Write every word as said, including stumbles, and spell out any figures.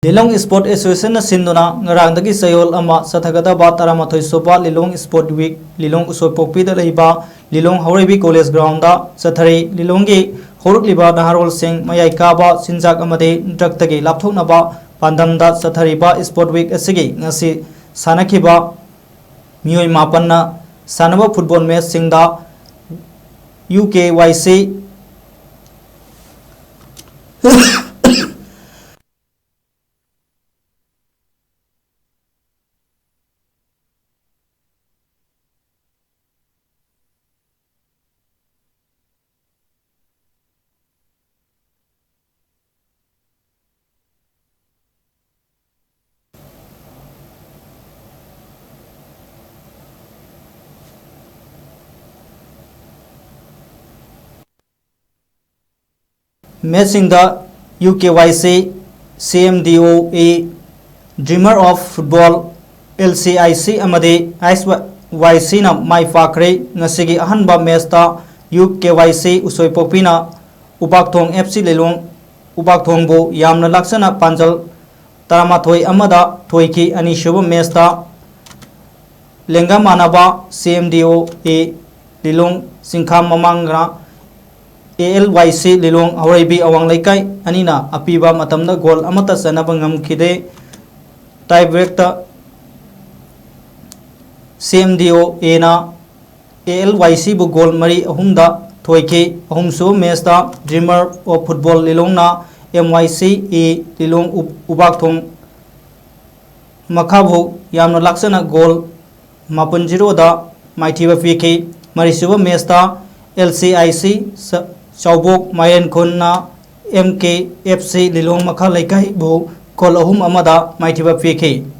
ꯂꯤꯂꯣꯡ Sport Associationꯅ ꯁꯤꯟꯗꯨꯅ ꯉꯔꯥꯡꯗꯒꯤ ꯆꯌꯣꯜ ꯑꯃ ꯆꯠꯊꯒꯗꯕ ꯇꯔꯥꯃꯥꯊꯣꯏ ꯁꯨꯕ ꯂꯤꯂꯣꯡ Sport Week ꯂꯤꯂꯣꯡ ꯎꯁꯣꯏꯄꯣꯛꯄꯤꯗ ꯂꯩꯕ ꯂꯤꯂꯣꯡ ꯍꯧꯔꯩꯕꯤ College Groundꯗ ꯆꯠꯊꯔꯤ꯫ ꯂꯤꯂꯣꯡꯒꯤ ꯍꯧꯔꯛꯂꯤꯕ ꯅꯍꯥꯔꯣꯜꯁꯤꯡ ꯃꯌꯥꯏ ꯀꯥꯕ ꯆꯤꯟꯖꯥꯛ ꯑꯃꯗꯤ drugꯇꯒꯤ ꯂꯥꯞꯊꯣꯛꯅꯕ ꯄꯥꯟꯗꯝꯗ ꯆꯠꯊꯔꯤꯕ Sport Week ꯑꯁꯤꯒꯤ ꯉꯁꯤ ꯁꯥꯟꯅꯈꯤꯕ ꯃꯤꯑꯣꯏ ꯃꯥꯄꯟꯅ ꯁꯥꯟꯅꯕ football matchꯁꯤꯡꯗ UKYC matchꯁꯤꯡꯗ UKYC, CMDOA, Dreamer of Football, LCIC ꯑꯃꯗꯤ SYCꯅ ꯃꯥꯏ ꯄꯥꯛꯈ꯭ꯔꯦ꯫ ꯉꯁꯤꯒꯤ ꯑꯍꯥꯟꯕ matchꯇ UKYC ꯎꯁꯣꯏꯄꯣꯛꯄꯤꯅ ꯎꯄꯥꯛꯊꯣꯡ FC ꯂꯤꯂꯣꯡ ꯎꯄꯥꯛꯊꯣꯡꯕꯨ ꯌꯥꯝꯅ ꯂꯥꯛꯆꯅ ꯄꯥꯟꯖꯜ ꯇꯔꯥꯃꯥꯊꯣꯏ ꯑꯃꯗ ꯊꯣꯏꯈꯤ꯫ ꯑꯅꯤꯁꯨꯕ matchꯇ ꯂꯦꯡꯒ ꯃꯥꯟꯅꯕ CMDOA ꯂꯤꯂꯣꯡ ꯆꯤꯡꯈꯥꯝ ꯃꯃꯥꯡꯒ ALYC ꯂꯤꯂꯣꯡ ꯍꯧꯔꯩꯕꯤ ꯑꯋꯥꯡ ꯂꯩꯀꯥꯏ ꯑꯅꯤꯅ ꯑꯄꯤꯕ ꯃꯇꯝꯗ goal ꯑꯃꯠꯇ ꯆꯟꯅꯕ ꯉꯝꯈꯤꯗꯦ꯫ Tie breakꯇ CMDOAꯅ ALYCꯕꯨ goal ꯃꯔꯤ ꯑꯍꯨꯝꯗ ꯊꯣꯏꯈꯤ꯫ ꯑꯍꯨꯝꯁꯨꯕ matchꯇ Dreamer of Football ꯂꯤꯂꯣꯡꯅ MYCA ꯂꯤꯂꯣꯡ ꯎ-, ꯎꯕꯥꯛꯊꯣꯡ ꯃꯈꯥꯕꯨ ꯌꯥꯝꯅ ꯂꯥꯛꯆꯅ goal ꯃꯥꯄꯟ zeroꯗ ꯃꯥꯏꯊꯤꯕ ꯄꯤꯈꯤ꯫ ꯃꯔꯤꯁꯨꯕ matchꯇ LCIC ꯆ-, ꯆꯥꯎꯕꯣꯛ ꯃꯥꯏꯔꯦꯟꯈꯣꯟꯅ MKFC ꯂꯤꯂꯣꯡ ꯃꯈꯥ ꯂꯩꯀꯥꯏꯕꯨ goal ꯑꯍꯨꯝ ꯑꯃꯗ ꯃꯥꯏꯊꯤꯕ ꯄꯤꯈꯤ꯫